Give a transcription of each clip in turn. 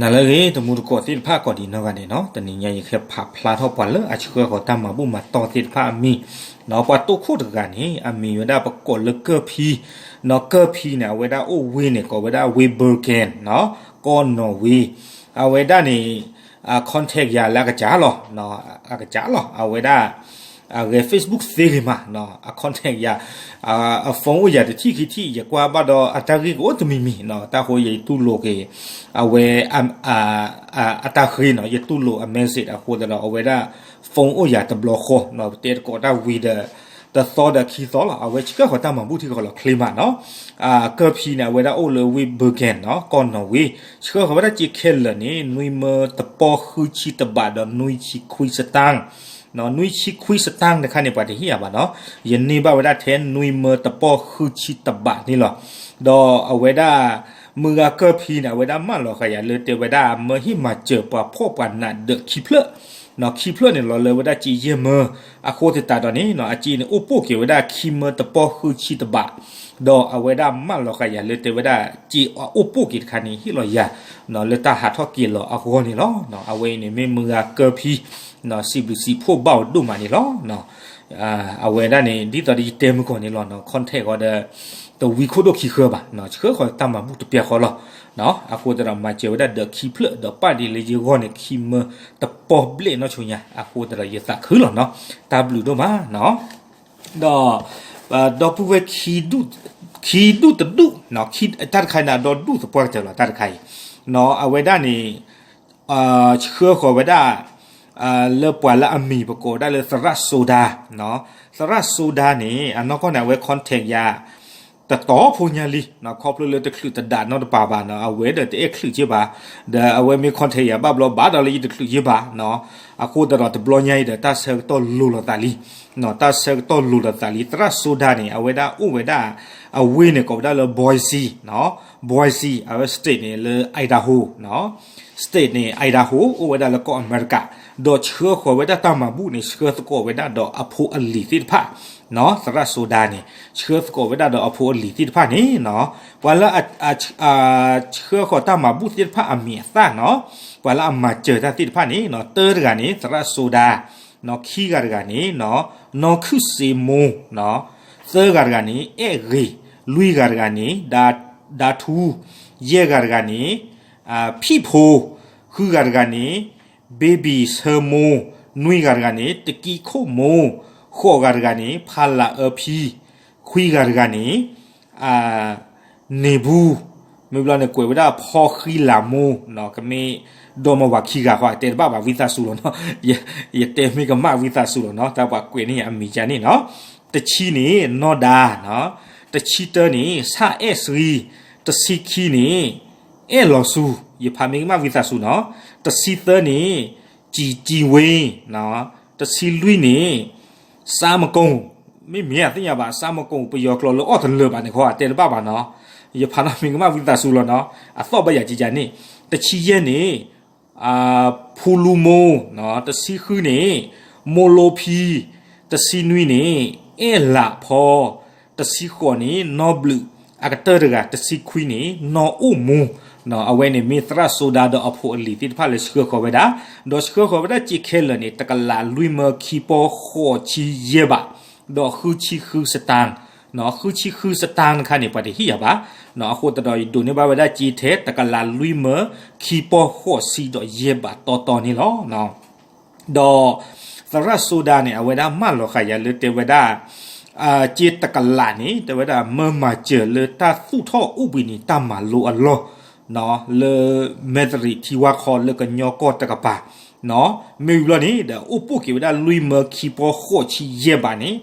နၤလၢအဂ့ၤ တံၤသကိးသ့ၣ်တဖၣ်ကိးဒံးနီၢ်ဂၤဒဲးနီၤ, တနံၤညါယကဖးဖျါထီၣ်ပှၤလၢအဆှၢဃီၤတၢ်မၤဘူၣ်မၤတီၢ်သ့ၣ်တဖၣ်အမံၤ, ပှၤတိခိၣ်တဂၤန့ၣ် အမံၤဝဲဒၣ်ပကိးလၢကၢၢ်ဖံ, ကၢၢ်ဖံန့ၣ် အဝဲဒၣ်အိၣ်ဝ့ၢ်န့ၣ် ကိးဝဲဒၣ်ဝ့ၢ် Bergen နီၤ, ကီၢ်နီၣ်ဝ့, အဝဲဒၣ်န့ၣ် contact ယၤလၢအကစၢ်လီၤ, အကစၢ်လီၤ, အဝဲဒၣ် အဂဲၤ Facebook သ့ဂ့ၤမး, အ contact ယၤ, အ phone အိၣ်ယၤတထံၣ်ခံထံၣ် ယကွၢ်ဘၣ်ဒီးအတၢ်ဂ့ၢ်ကအိၣ်တမံၤမံၤ, တၢ်ဃိယတူၢ်လိာ်က့ၤ အဝဲ အတၢ်ဃ့နီၤ, ယတူၢ်လိာ်အ message အဃိသတးဒီး အဝဲဒၣ် phone အိၣ်ယၤတဘျီဃီ, ပတဲသကိးတၢ်ဝံၤဒီး တသီဒီးခံသီလီၤ, အဝဲဆှၢဃီၤတၢ်မၤဘူၣ်ထံကီၢ်လီၤချ့မးနီၤ, ကၢၢ်ဖံန့ၣ် အဝဲဒၣ်အိၣ်လၢဝ့ၢ် Bergen နီၤ, ကီၢ်နီၣ်ဝ့, ဆှၢဃီၤဝဲဒၣ်စ့ခဲလၢာ်န့ၣ် နွံမၢတပီၢ်ဃုဆံတဘးဒီးနွံဆံခွံစတၢၣ် နွံဆံခွံစတၢၣ်တခါန့ၣ် ပှၤတဟ့ၣ်ယၤဘၣ်နီၤ, ယန့ၢ်ဘၣ်ဝဲဒၣ်ထဲနွံမၢတပီၢ်ဃုဆံတဘးန့ၣ်လီၤ, ဒီးအဝဲဒၣ် မုၢ်ဂၤကၢၢ်ဖံန့ၣ် အဝဲဒၣ်မၢလီၤဃာ်ယၤလၢတဲဝဲဒၣ် မၢဟ့ၣ်မၤစၢၤပှၤဖှီၣ်ပှၤနးဒၢးခံဖျၢၣ်, ခံဖျၢၣ်န့ၣ်လီၤလၢဝဲဒၣ်စ့ယဲၢ်မၢ, အဃိသတးဒီးန့ၣ် အစ့န့ၣ်အိၣ်ပိၢ်က့ၤဝဲဒၣ်ခံမၢတပီၢ်ဃုဆံတဘး, ဒီးအဝဲဒၣ်မၢလီၤဃာ်ယၤလၢတဲဝဲဒၣ် စ့အအိၣ်ပိၢ်က့ၤတခါန့ၣ် ဟ့ၣ်လီၤယၤ လၢတၢ်ဟးထီၣ်က့ၤလီၤအဂီၢ်န့ၣ်လီၤ, အဝဲအံၤန့ၣ်မ့ၢ်မုၢ်ဂၤကၢၢ်ဖံ စံးဘျုးစံးဖှိၣ်ဘၣ်အီၤဒိၣ်မးန့ၣ်လီၤ, အဝဲဒၣ်န့ၣ် ဒ်သိးဒီးယတဲမုၢ်ကီၢ်န့ၣ်လီၤ, contact ဃီဒီး တဝံခိၣ်ဒိၣ်ခံဃၢဘၣ်, ဆှၢဃီၤတၢ်မၤဘူၣ်တပျၢ်ဃီလီၤ, အဃိသတးဒီးမၤစၢၤဝဲဒၣ်ဒီးခံဖျၢၣ် ဒီးပာ်ဒ်လၢယဂီၢ်န့ၣ် ခံမၢတပီၢ်ဘျဲၣ်နီၢ်ဆိညါ, အဃိသတးဒီးယသးခုလီၤနီၤ, တၢ်ဘျုးဒိၣ်မးနီၤ, ဒီး ဒီပုၢ်ဝဲၢ် ခံဒူၣ်တဒူၣ်, တၢ်တခါအံၤန့ၣ် ဒီဒူၣ်သပှၢ်ကတၢၢ်လီၤ, တၢ်တခါအံၤ အဝဲဒၣ်န့ၣ် ဆှၢဃီၤဝဲဒၣ် လၢပှၤလၢအမံၤပကိးဒၣ်လၢသရၣ်စိဒၤ, သရၣ်စိဒၤန့ၣ် အနီၢ်ကီၢ်န့ၣ် အဝဲ contact ယၤ တတီၤဖိညါလံ, ခီဖျိလၢတချုးတဒးနီတပၤဘၣ်နီၤ, အဝဲဒီးတအဲၣ်ချုးက့ဘၣ်, ဒီးအဝဲမ့ၢ် contact ယၤဘၣ်ဘျီ ဘၣ်ဒီးလၢယတချုးက့ဘၣ်နီၤ, အဃိသတးဒီးတဘျီညါအံၤဒီး တၢ်ဆၢကတီၢ်လိၤလိာ်သးလံ, တၢ်ဆၢကတီၢ်လိၤလိာ်သးလံ, သရၣ်စိဒၤန့ၣ် အဝဲဒၣ်အိၣ်ဝဲဒၣ် အဝ့ၢ်န့ၣ် ကိးဝဲဒၣ်လၢ Boise, Boise အဝဲ state န့ၣ်လၢ Idaho, state န့ၣ် Idaho အိၣ်ဝဲဒၣ်လၢကီၢ်အမဲရကၤ, ဒီးဆှၢဃီၤဝဲဒၣ်တၢ်မၤဘူၣ်န့ၣ် ဆှၢသကိးဝဲဒၣ်ဒီးအဖိအလံၤသ့ၣ်တဖၣ်, သရၣ်စိဒၤန့ၣ် ဆှၢသကိးဝဲဒၣ်ဒီးအဖိအလံၤသ့ၣ်တဖၣ်န့ၣ်, ပှၤလၢ ဆှၢဃီၤတၢ်မၤဘူၣ်သ့ၣ်တဖၣ်အမံၤအသၣ်နီၤ, ပှၤလၢအမၤစၢၤတၢ်သ့ၣ်တဖၣ်န့ၣ်, တၢတဂၤန့ၣ် သရၣ်စိဒၤ, ခံဂၤတဂၤန့ၣ် နီၢ်ခုၣ်စ့မိ, သၢဂၤတဂၤန့ၣ် အဲၣ်ဂ့ၤ, လွံၢ်ဂၤတဂၤန့ၣ် ဒါထူ, ယဲၢ်ဂၤတဂၤန့ၣ် ဖံၣ်ဖိ, ဃုဂၤတဂၤန့ၣ် ဘ့ဘံၣ်ဆၢမိ, နွံဂၤတဂၤန့ၣ် တကံခိၣ်မိ, ဃိးဂၤတဂၤန့ၣ် ဖးလးအၢဖံ, ခွံဂၤတဂၤန့ၣ် န့ၢ်ဘူ, မ့ၢ်ဘျီန့ၣ် ကွဲးဝဲဒၣ်ဖီဃံလၤမိ, ကမ့ၢ်ဒီမါဝၤခံဂၤဃီ တဲတဘၣ်ဘၣ် ဝံသးစူၤလီၤနီၤ, ယတဲမ့ၢ်ကမၣ် ဝံသးစူၤလီၤနီၤ, တၢ်ပှၤကွဲးန့ၢ်အမံၤကန့ၣ်နီၤ, တဆံန့ၣ် နီၢ်ဒါ, တဆံတၢန့ၣ် ဆၣ်အဲၣ်ဆှံ, တဆံခံန့ၣ် အဲၣ်လီၤစူၤ, ယဖးမ့ၢ်ကမၣ် ဝံသးစူၤနီၤ, တဆံသၢန့ၣ် ကံၣ်ကံၣ်ဝ့, တဆံလွံၢ်န့ၣ် စါမကိၣ်, မ့မ့ၢ်အသ့ၣ်ညါဘၣ် စါမကိၣ် ပယီၤကျိာ်လၢအီၣ်တလၢာ်ဘၣ်န့ၣ်ဃီ တဲတဘၣ်ဘၣ်နီၤ, ယဖးနီၣ်မ့ၢ်ကမၣ် ဝံသးစူၤလီၤနီၤ, အသီၣ်ဘၣ်ယၤကကန့ၣ်, တဆံယဲၢ်န့ၣ် ဖူလူမိ, တဆံဃုန့ၣ် မိၢ်လိဖံ, တဆံနွံန့ၣ် အဲၣ်လးဖီ, တဆံဃိးန့ၣ် နီၢ်ဘျုး, အကတၢၢ်တဂၤ တဆံခွံန့ၣ် နီၢ်အိၣ်မူ, အဝဲန့ၣ်မ့ၢ်သရၣ်စိဒၤဒီးအဖိအလံၤသ့ၣ်တဖၣ်လၢဆှၢဃီၤဝဲဒၣ်, ဒီးဆှၢဃီၤဝဲဒၣ်စ့ခဲလၢာ်န့ၣ် တကလးလွံၢ်မၢခံပီၢ်ဃိးဆံယဲၢ်ဘး, ဒီးဃုဆံဃုစတၢၣ်, ဃုဆံဃုစတၢၣ်တခါန့ၣ် ပှၤတဟ့ၣ်ယၤဘၣ်, အဃိသတးဒီးယဒိးန့ၢ်ဘၣ်ဝဲဒၣ်စ့ထဲ တကလးလွံၢ်မၢခံပီၢ်ဃိးဆံဒီးယဲၢ်ဘးတီတီန့ၣ်လီၤ. ဒီးသရၣ်စိဒၤန့ၣ် အဝဲဒၣ်မၢလီၤဃာ်ယၤလၢတဲဝဲဒၣ် စ့တကလးန့ၣ် တဲဝဲဒၣ်မၢမၤစၢၤလၢတၢ်သူၣ်ထီၣ်အိၣ်ဘှံးနံၤတၢ်မၤလိအလီၢ် လၢမဲၣ်သရံးထံဝါခီလၢကညီကီၢ်တကပၤ, မ့ၢ်ဝံၤဘျီန့ၣ်ဒီး အိၣ်ပိၢ်က့ၤဝဲဒၣ်လွံၢ်မၢခံပီၢ်ဃိးဆံယဲၢ်ဘးန့ၣ်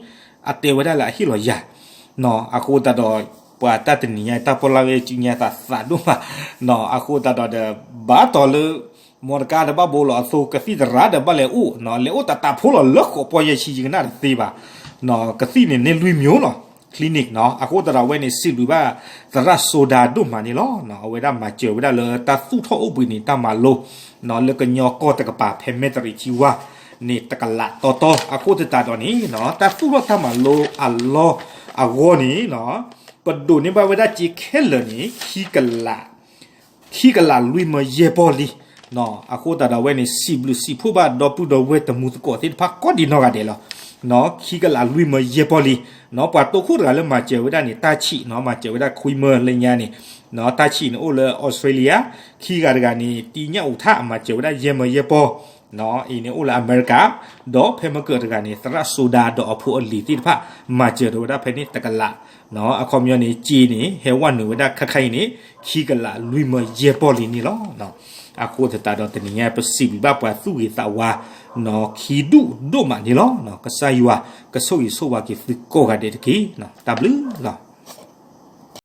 အတဲဝဲဒၣ်လၢအဟ့ၣ်လီၤယၤ အဃိသတးဒီး ပှၤတၢ်တနံၤညါ တၢ်ပီၣ်လၢ်ဝဲစုညါသးသးဒိၣ်မး, အဃိသတးဒီးဒီး ဘၣ်တီၤလၢ မီတကါဒီးဘၣ်ဘိလီၤအသိ ကသံၣ်သရၣ်ဒီးဘၣ်လဲၤအိၣ်, လဲၤအိၣ်တၢ်တၢ်ဖိလီၤလၢဃိးပီၢ်ယဲၢ်ဆံ ယကနၣ်တသ့ဘၣ်, ကသံၣ်န့ၣ်န့ၢ်လွံၢ်မၠိလီၤ clinic နီၤ, အဃိသတးဒီးအဝဲန့ၣ်စံးဘျုးဘၣ်သရၣ်စိဒၤဒိၣ်မးန့ၣ်လီၤ. အဝဲဒၣ်မၤစၢၤဝဲဒၣ်လၢတၢ်သူၣ်ထီၣ်အိၣ်ဘှံးနံၤတၢ်မၤလိ လၢကညီကီၢ်တကပၤ ဖဲမဲၣ်သရံးထံဝါန့ၣ် တကလးတီတီ, အဃိသတးဒီးန့ၣ် တၢ်သူၣ်ထီၣ်တၢ်မၤလိအလီၢ်အဂီၢ်န့ၣ် ပဒိးန့ၢ်ဘၣ်ဝဲဒၣ်စ့ခဲလၢာ်န့ၣ် ခံကလး ခံကလးလွံၢ်မၢယဲၢ်ပီၢ်လံ. အဃိသတးဒီးအဝဲန့ၣ် စံးဘျုးစံးဖှိၣ်ဘၣ်ဒီပုၢ်ဒီဝဲၢ်တမူသကိးသ့ၣ်တဖၣ်ကိးဒံးနီၢ်ဂၤဒဲးလီၤ. ခံကလးလွံၢ်မၢယဲၢ်ပီၢ်လံ. ပှၤတိခိၣ်တဂၤလၢမၤစၢၤဝဲဒၣ်န့ၣ် တၢ်ဆံးနီၤ မၤစၢၤဝဲဒၣ်ခွံမၢလၢညါန့ၣ်, တၢ်ဆံးန့ၣ်အိၣ်လၢ Australia, ခံဂၤတဂၤန့ၣ် တံညၣ်အူးထၣ် မၤစၢၤဝဲဒၣ်ယဲၢ်မၢယဲၢ်ပီၢ် အံၤန့ၣ်အိၣ်လၢ America, ဒီးဖဲမကၢၢ်တဂၤန့ၣ် သရၣ်စိဒၤဒီးအဖိအလံၤသ့ၣ်တဖၣ် မၤစၢၤထီၣ်ဝဲဒၣ်ဖဲန့ၣ်တကလး, အခီပညီန့ၣ် စ့န့ၣ် ဟဲဝဲနုာ်ဝဲဒၣ်ခါခါအံၤန့ၣ် ခံကလးလွံၢ်မၢယဲၢ်ပီၢ်လံန့ၣ်လီၤ. အဃိသတးဒီးတနံၤညါ ပစံးဘျုးဘၣ်ပှၤသူၣ်ဂ့ၤသးဝါ ခံဒူၣ်ဒိၣ်မးန့ၣ်လီၤ. ကစၢ်ယွၤ ကဆိၣ်ဂ့ၤဆိၣ်ဝါက့ၤသုကိးဂၤဒဲးတက့ၢ်. တၢ်ဘျုးလီၤ.